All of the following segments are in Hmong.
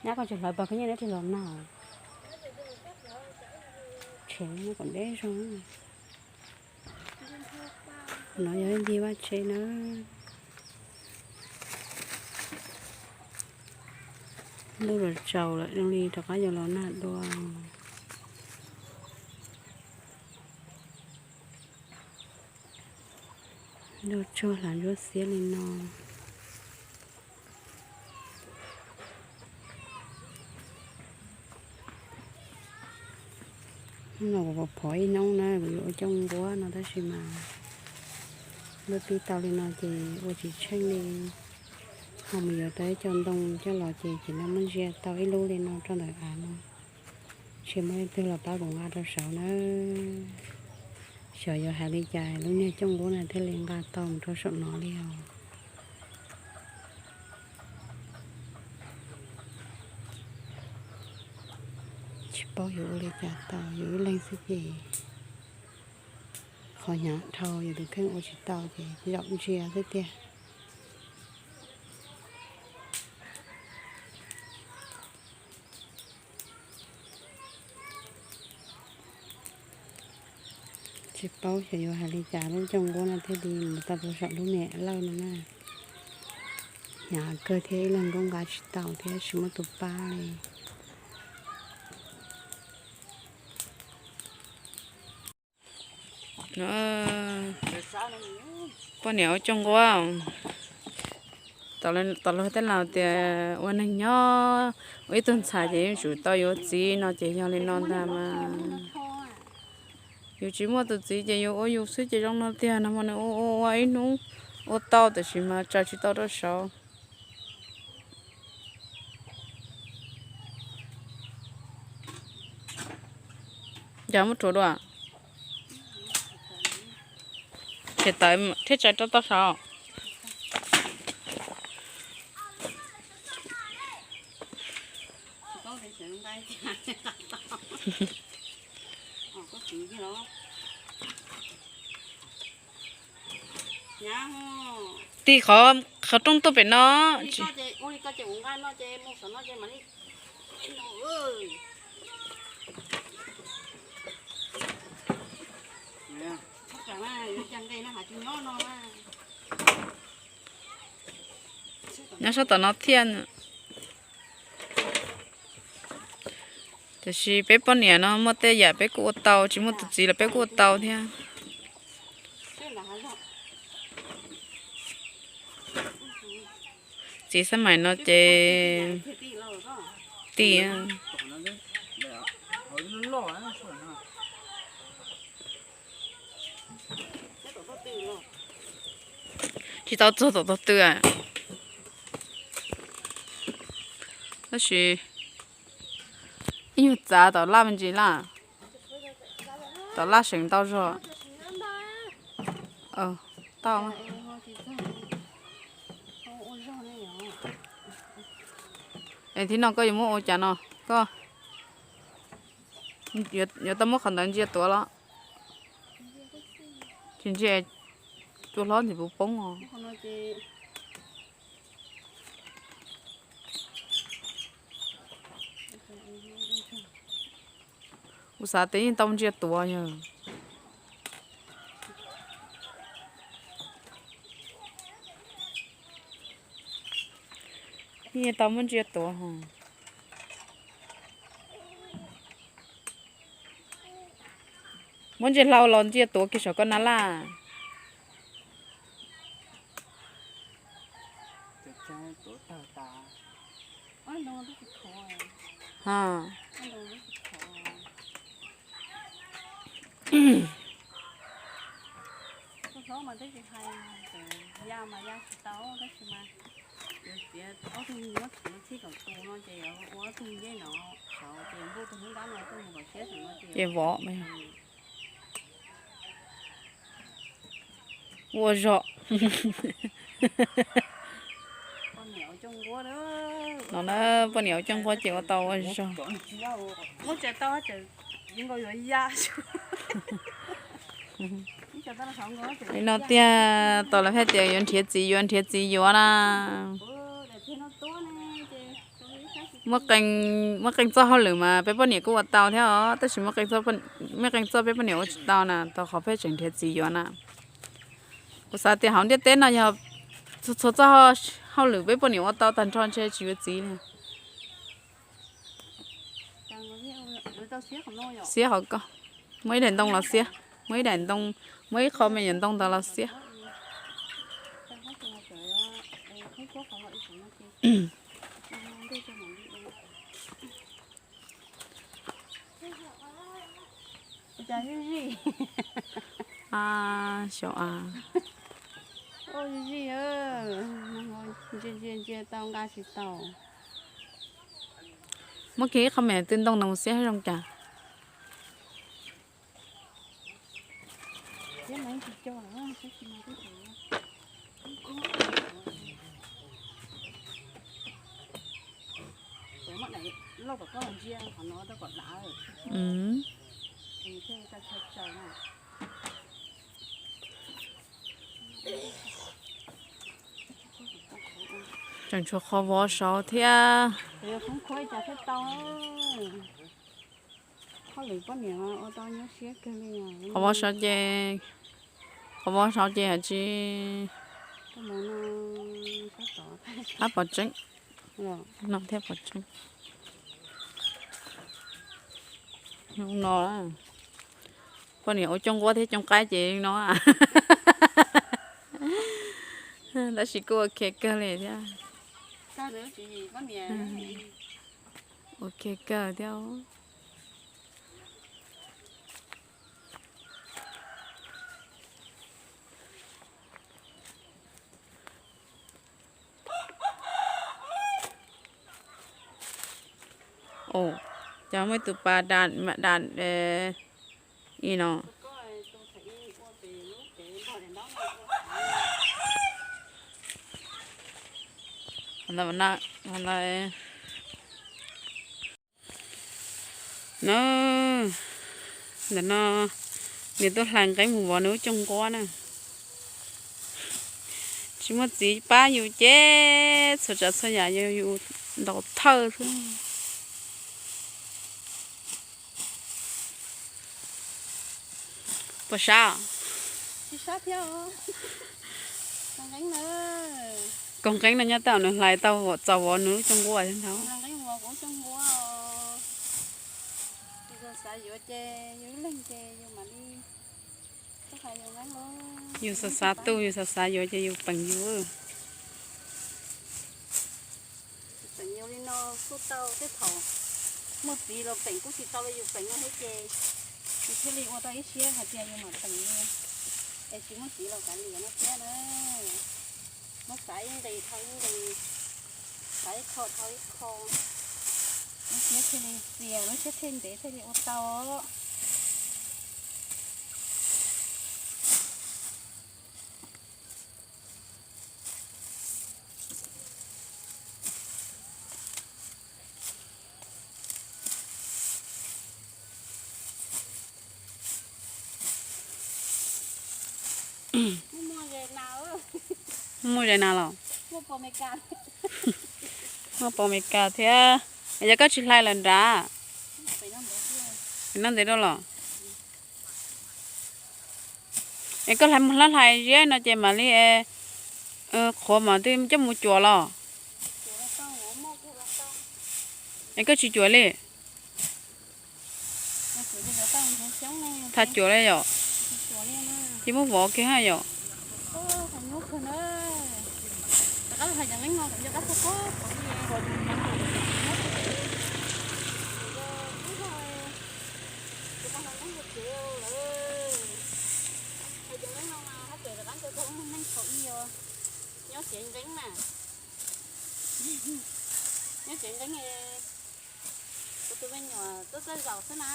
Nyab koj tsis hlawv pas koj nyiaj dab tsi los nag. Tshem kom deb zog. No yog ib ncig vaj tse na. Ntuj los tsaus lawm zoo li rov qab yuav los nag dua. Ntuj tsuag hlais ntsuab xiab li no. Hnub no kuv pom phom ib hnub na kuv yuav ua cooj nquab no tab sis mas lub pib tau li no ces ua tsis tsheej li. Ho mus yuav tau ib co ntoo coj los ces ces no muab ntsia tau ib lub li no rau ntawm av no. Tsis muaj leej twg los pab kuv nqa rau saud nawb. Xyov yuav hais li cas lub niag cooj nquab no thiaj li nqa tau mus rau saum no li os. Tsis paub yuav ua li cas tau, yus ib leeg xwb ces qhov hnyav dhau yus tus kheej ua tsis tau ces zaum ntsia xwb tiag. Tsis paub xyov yuav hais li cas lub cooj nquab no thiaj li mus tau rau saum lub niam lawj no na. Hnyav kawg thiab ib leeg kuj nqa tsis tau thiab tsis muaj tus pab li. Poj niam ua cooj nquab. Tom lawv tej laus tias ua neeg nyob ua ib tug ntxhais ces yeej tsum tau yuav txiv no ces yog li no ntag mas. Yus tsis muaj tus txiv ces yus ua yus xwb ces zoo no tiag no mas nws ua ua ua ib hnub ua tau tiam sis mas tsaws tsis tau rau saud. Cas muab rhuav dua. Ces tawv thiab tsaws rau tau saud. Tig qhov, qhov rooj tuaj pem no. Nyob sab tom no thiaj. Tiam sis peb poj niam no muaj tej yam peb kuj ua tau, tsis muaj tus txiv los peb kuj ua tau thiab. Txiv xab maim no ces tiag. Tsis tau txog tom tog twg. Tab sis ib nyuag txav tom laj me ntsis laj. Tom laj seem ntau zog. Tau. Es thib no koj yuav muab ua cas no? Koj yuav tau muab qhov ntawd ntsia tuav los? Tsis ntsia, tua hlob ntxim puv poob os. Kuv xav tias yeej tau ntsia tuav yog. Yeej tau muab ntsia tuav hos. Muab ntsia hlau los ntsia tuav kiag saum koj na laj. Ces vov ua zog. No na, poj niam ua cooj nquab ces ua tau ua zog. Li no tiag, tos lawv hais tias yuav nrhiav txiv yuav, nrhiav txiv yuav na. Muaj qee, muaj qee txoj hauj lwm mas peb poj niam kuj ua tau thiab os, tab sis muaj qee txoj peb poj niam ua tsis tau na, tau qhov peb tseem nrhiav txiv yuav na. Kuv xav tias hauv ntiaj teb no yog txhua txhua txoj hauj lwm peb poj niam ua tau tag nrho ntshe tsis yuav txiv li. Xiab hauv ko, muaj ib daim ntoo los xiab, muaj ib daim ntoo, muaj ib qho me nyuam ntoo ntawd los xiab. Xyov a, ntsia ntsia ntsia tau nqa tsis tau. Muab kiag ib qho me twg ntoo ntoo xiab zoo cas. Tseem tshuav qhov vov saud thiab. Qhov vov saud ces, qhov vov saud ces hais tsis, qab pov tseeb, no thiab pov tseeb. No, poj niam ua cooj nquab thiab cooj qaib ces no. Tab sis kuj ok kawg li thiab. Ok kawg thiab. Ua cas muaj ib tug pas da, da i no. Na, ntawm no nws tuaj hlais nqeeb mus vov nws lub cooj nquab na. Tsis muaj txiv pab yus ces txhua tsav txhua yam yog yus ntaus thawj xwb. Puas sab? Kaus nqeeb no nyob tau nws hlais tau txaus vov nws lub cooj nquab thiab ntag. Yus xav xav tu, yus xav xav yuav ces yus peem yus. Peem yus li no kuj tau, tej thaum muaj txiv los peem kuj tsis tau li, yus peem no thiab ces yus thiaj li ua tau ib siab hais tias yus mam peem li, es tsis muaj txiv los kav liam no thiab na. Muab xav ib nqis dhau ib nqis, xav ib qho dhau ib qho, lub siab thiaj li txias, lub siab thiaj ntev thiaj li ua tau. Muaj zais nas los? Muaj pos Meskas thiab. Yog koj tsis hlais lawm nrad, noj ntev dua los? Es koj hlais mus hlab hlais ziab no ces mam li qhuav mam twb coj mus cuam los? Es koj tsis cuam li? Tham cuam li yom? Ces muab vov kiag ha yom? Nyob tsev nqeeb na. Nyob tsev nqeeb, kuv tus me nyuam txawj txawj zaum xwb na.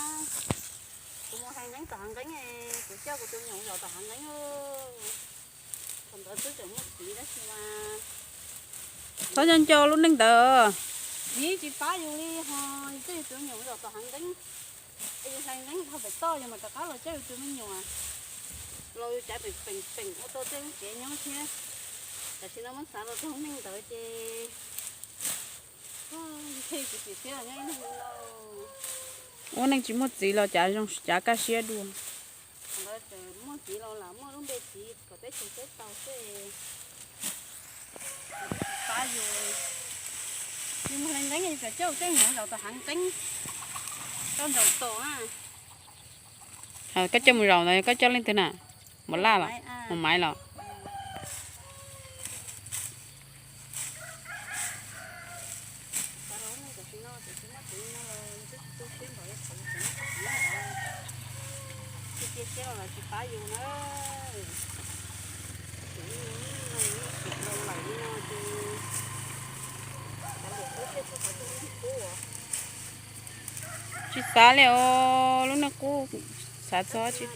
Kuv mus hais nqeeb tom hav nqeeb, kuv coj kuv tus me nyuam zaum tom hav nqeeb. Thaum ntawd twb tseem muaj txiv tab sis mas txhob nco nco lub neej ntawd. Txiv tsis pab yus li ho, yus coj yus tus me nyuam zaum tom hav nqeeb, es yus hais nqeeb dhau pem toj yus mam rov qab los coj yus tus me nyuam los yus cav peem peem peem ua tau tej lub tsev nyob thiab. Tam sim no muab xav los rau lub neej ntawd ces Ua neej tsis muaj txiv los cav zoo cav kaj siab dua. Muaj txiv los lam muaj lub npe txiv kom teb chaws teb tau xwb. Pab yus, yus mus hlais nqeeb yus cov cauj tej mus zaum tom hav nqeeb, cauj nraum tom na. Koj coj mus zaum ntawd koj coj leej twg na? Mus Laj los? Mus Maiv los? Tsis xav li os, lub neej qub xav txog tsis.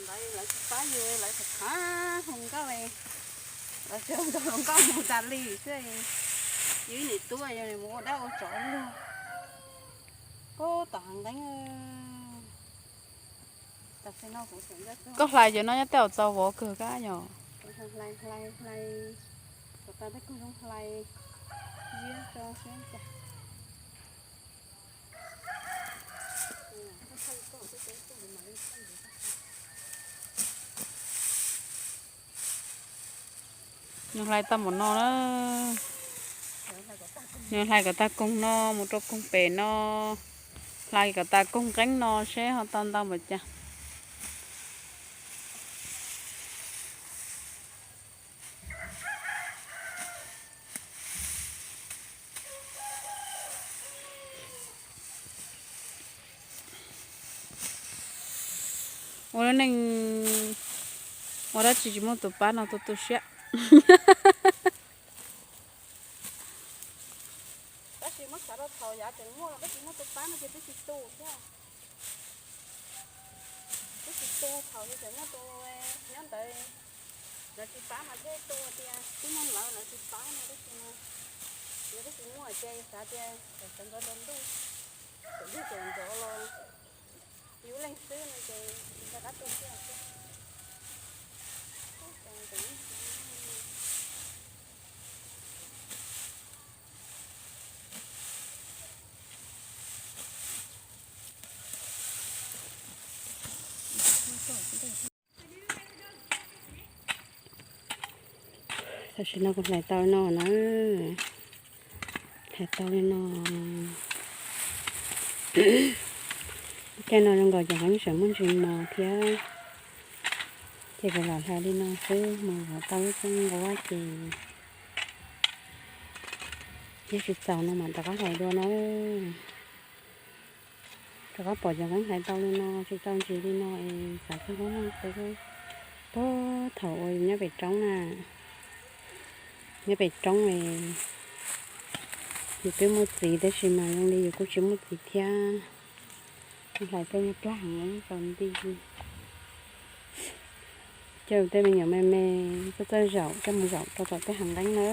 Ntawd lawv tsis pab yus, lawv tham tham hluas nkauj, lawv tsuas nrog hluas nkauj mus tas li xwb. Yus ib niam tub yog mus ua dab ua tsov luag, puag tom hav nqeeb. Koj hlais cov no nyob tej zaum txaus vov kawg kab yog. Hlais, hlais, hlais, kom tas tej kug zoo hlais ziab tso seb cas. Nws hlais tau npaum no na. Nws hlais kom tag koog no mus rau koog pem no. Hlais kom tas koog nqeeb no seb ho tau ntau npaum cas. Ua lub neej ua dab tsi tsis muaj tus pab no tu tu siab. Tab sis muab xav rau thaum yav tseem muaj los twb tsis muaj tus pab no ces twb tsis tu thiab. Twb tsis tu, thaum yus tseem muaj tus nyob ntawd, lawv tsis pab mas thiaj tu tias twb muaj lawv, lawv tsis pab no tab sis mas yus twb tsis muaj ces yus xav tias txawm sawv ntxov rau ntuj, txawm ntuj txawm ntxov los yus ib leeg xwb no ces rov qab tu xwb. Tam sim no kuv hlais tau li no na, hlais tau li no. Caij no zoo nkaus cov nqeeb tseem muaj ntsis mos thiab, ces kuv lam hlais li no xwb, mus zov tau lub txoj nqua ces yog tsis txaus no mam rov qab hlais dua na. Rov qab pom cov nqeeb hlais tau li no, tsis tau ntsis li no es xav txog lub neej qub puag thaum uas yus nyob pem roob na. Nyob pem roob es yus twb muaj txiv tab sis mas zoo li yus kuj tsis muaj txiv thiab. Hlais tej nyuag plag heev tau nti. Coj tej me nyuam me me txawj txawj zaum coj mus zaum rau tom tej hav nqeeb na.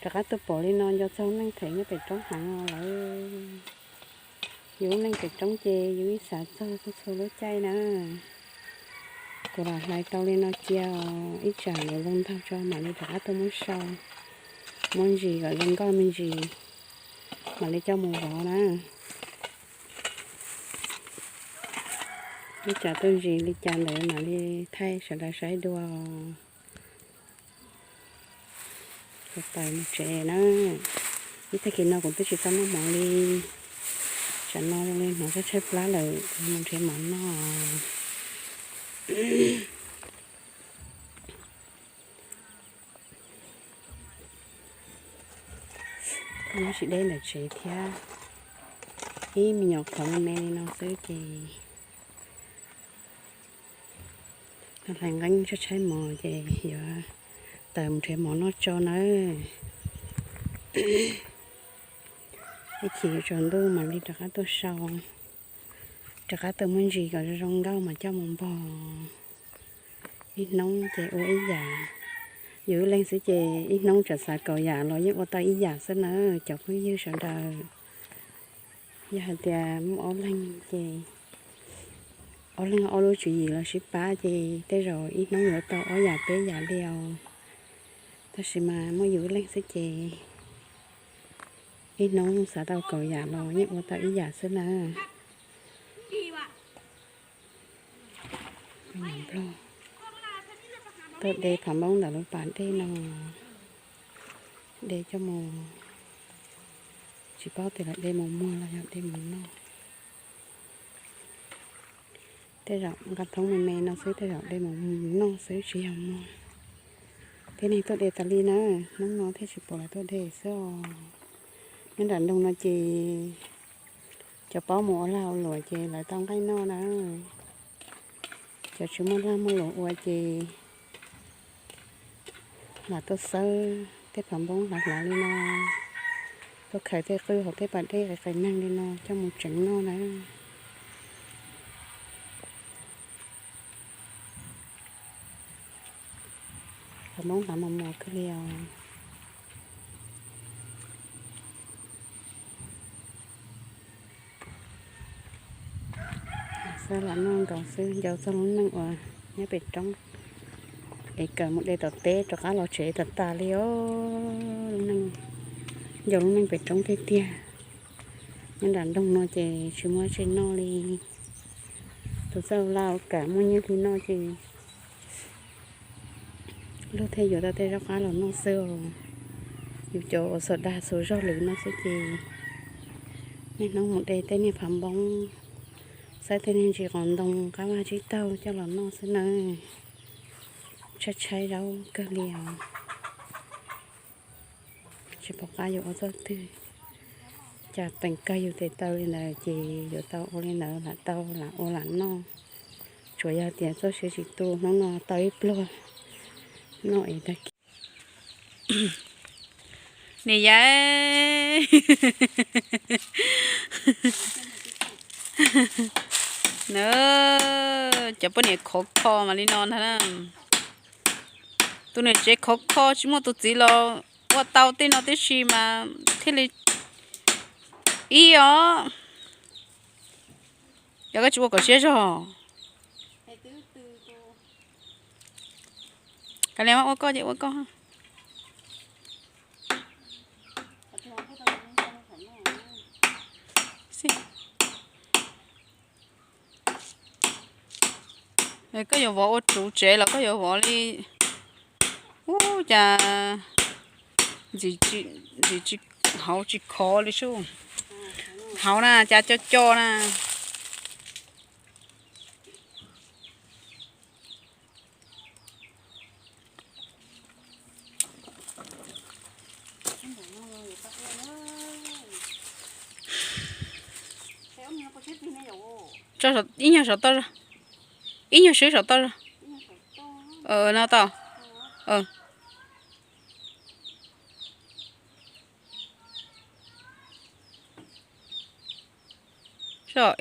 Rov qab tuaj pom li no nco txog neej them nyob pem roob heev lawm. Yus lub neej pem roob ces yus ib xav txog txhua txhua lub caij na. Kuv lam hlais tau li no cia os, ib tsam lawv zoo ntau tso mam li rov qab tuaj muab sau, muab ntsis kom zoo nkauj me ntsis mam li coj mus vov na. Ib tsam tuaj ntsis li cas ntawd mam li thaij sawv daws saib dua. Kuv tawm mus tsev na. Ib tag kis no kuv twb tsis tau noj mov li. Tsam no zoo li hnov tshaib tshaib plab lawm, mus nrhiav mov noj. Nyob tsis deb ntawm tsev thiab, ib me nyuam qhuav me me li no xwb ces hlais nqeeb tshaib tshaib mos ces yuav tawm mus nrhiav mov noj tso nawb. Ib chim yuav tsaus ntuj mam li rov qab tuaj sau, rov qab tuaj muab ntsis kom zoo zoo nkauj mas coj mus npog. Ib hnub ces ua ib yam, yus ib leeg xwb ces ib hnub tseem xav kaum yam los yeej ua tau ib yam xwb na cov phooj ywg sawv daws. Yog hais tias muaj ob leeg ces Ob leeg ob lub tswv yim los sib pab ces tej zaum ib hnub yuav tau ob yam peb yam li os. Tab sis mas muaj yus ib leeg xwb ces ib hnub xav tau kaum yam los yeej ua tau ib yam xwb na. Tuaj de phav npoob ntawm lub pas dej no, de coj mus, tsis paub tias lawv de mus muag los yog de mus noj. Tej zaum nqa thoob me me no xwb, tej zaum de mus noj xwb tsis yog muag. Thiab neeg tuaj de tas li na, hnub no thiaj tsis pom lawv tuaj de xwb os. Nyob nram nroog no ces cov paub mus ua lag ua luam ces lawv tau nqaij noj na. Cov tsis muaj lag muaj luam ua ces lam tuaj xawb tej phav npoob hlav hlav li no, tuaj khaws tej qwj hauv tej pas dej qis qis neeg li no coj mus tsev noj na. Phav npoob hlav mos mos kawg li os. Xab lam noj nkaus xwb, ncaus txog lub neej uas nyob pem roob es kawm mus de tom teb rov qab los tsev tas tas li os. Lub neej, ncaus lub neej pem roob tiag tiag. Nyob nram nroog no ces tsis muaj tsi noj li. Tus txawj ua lag ua kam muaj nyiaj li noj ces luag thiaj yuav tau tej zaub qab los noj xwb os. Yus cov uas xuas dag xuas zog lwm no xwb ces niaj hnub mus de tej niag phav npoob, xawb tej niag ntsis qos ntoo qab vaj tsib taug coj los noj xwb na. Tshaib tshaib zaub kawg li os. Tsis pom qab yuav ua txoj twg, cas peem kawg yus tes taw li ntawd ces yuav tau ua li ntawd lam tau lam ua lam noj. Tsuas yog tias txoj sia tsis tu hnub no tau ib pluag noj es tag kis. Niam yau, na, cov poj niam khov kho mas li no ntag na. Tus niam tsev khov kho tsis muaj tus txiv los ua tau tej no tib si mas thiaj li ib os. Yog koj tsis ua kom siab zog, kav liam ua koj ces ua koj. Koj yuav vov ua tsuv tsev los koj yuav vov li, ub, cas ntxim tsis hauv tsis khov li sub. Hauv na, cas co co na. Ib nyuag saum toj, ib nyuag swb saum toj. No tau.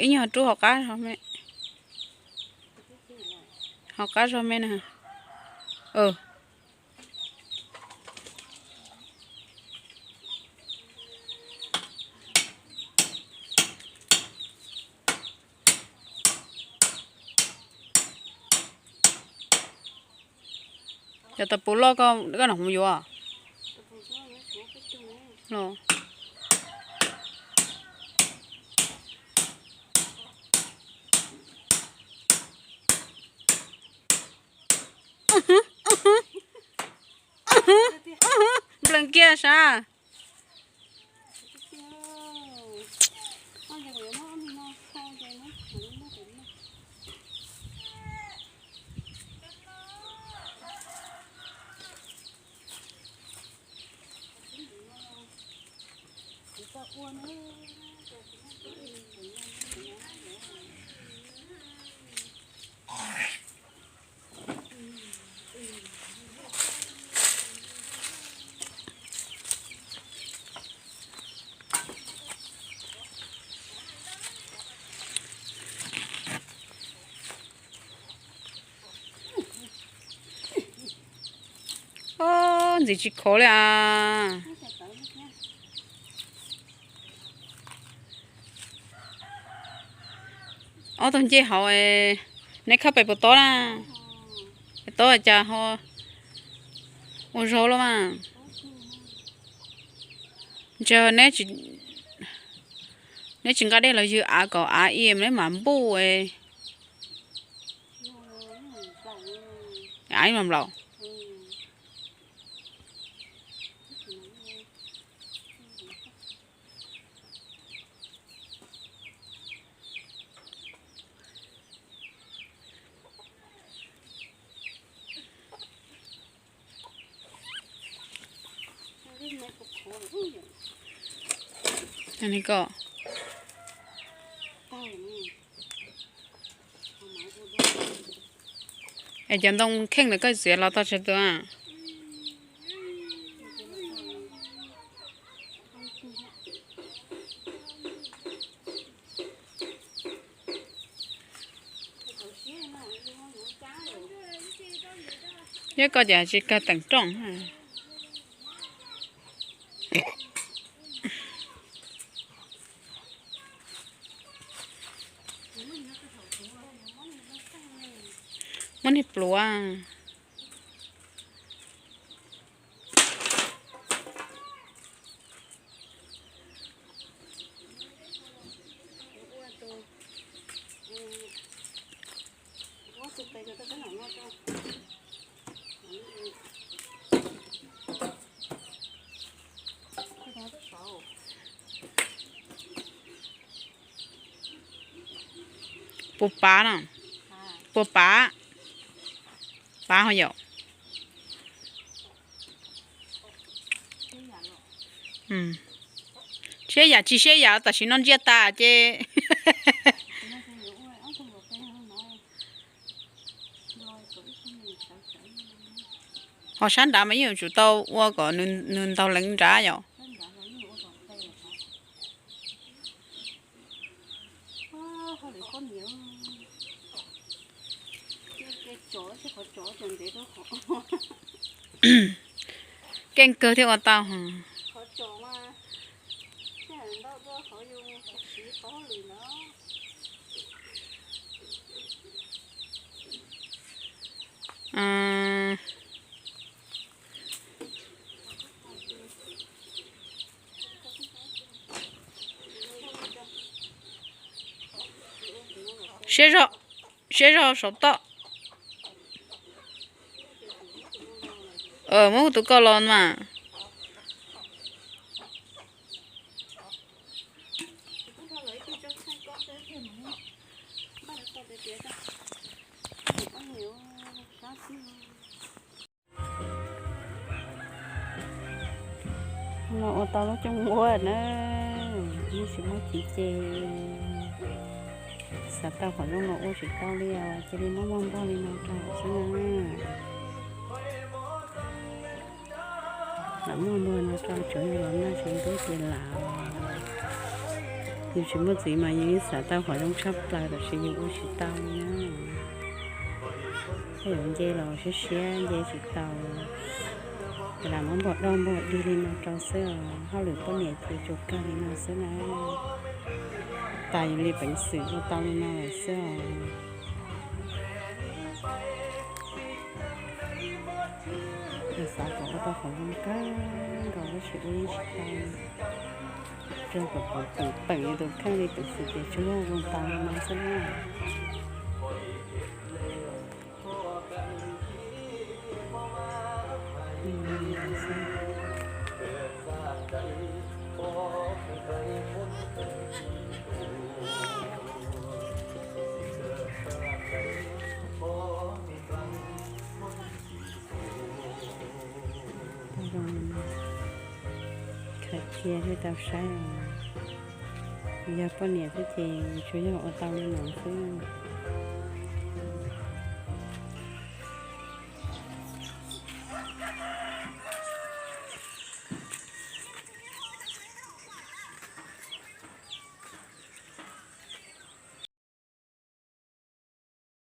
Ib nyuag rub hauv qab zog me, hauv qab zog me na. Cov tau pus loj koj, koj nom mus yuav los? Nplees kiag sav. Ob, ntxim tsis khov li as. Ob tug ncej hauv es Neb khawb pem puas tob na? Pem tob cas ho ua zaub los mas. Ntshe neb tsis nqa dej los ywg av kom av im neb mam npuj. Av mam nplaum. Es cov ntoo kheej ntawd koj txiav los tau tsawg tus? Thiab koj cas tsis kawg teem rooj. Muab niag pluav. Puas pav no? Puas pav? Pav ho yom. Siab yam tsis siab yam tam sim no ntsiag tas ces. Ho sab nrad mas yeej yuav tsum tau ua kom nws ntaug leev nrad yom. Keej kawg thiaj ua tau. Siab zog, siab zog saum toj. Muab tus ko los mas. Los ua tau lub cooj nquab na, yeej tsis muaj txiv ces xav tau qhov zoo los ua tsis tau li os, cia li muab muag npog li no rau xwb na. Lam muag npog no rau tsuav yus los noj tsis ntub ces lam. Yus tsis muaj txiv mas yus yeej xav tau qhov zoo tshaj plaws tab sis yus ua tsis tau li na. Yus nce los siab siab nce tsis tau, ces lam muab npog doj npog dig li no rau xwb os. Hauj lwm poj niam ces tsuas kawg li no xwb na. Tas yus li peev xwm ua tau li no lawm xwb os. Yus xav kom ua tau qhov zoo kawg nkaus tab sis ua yeej tsis tau. Rau kom peem peem yus tus kheej li peev xwm ces tsuas yog zoo tau li no xwb na. Khaws cia thiaj tau saib. Yog poj niam xwb ces tsuas yog ua tau li no xwb.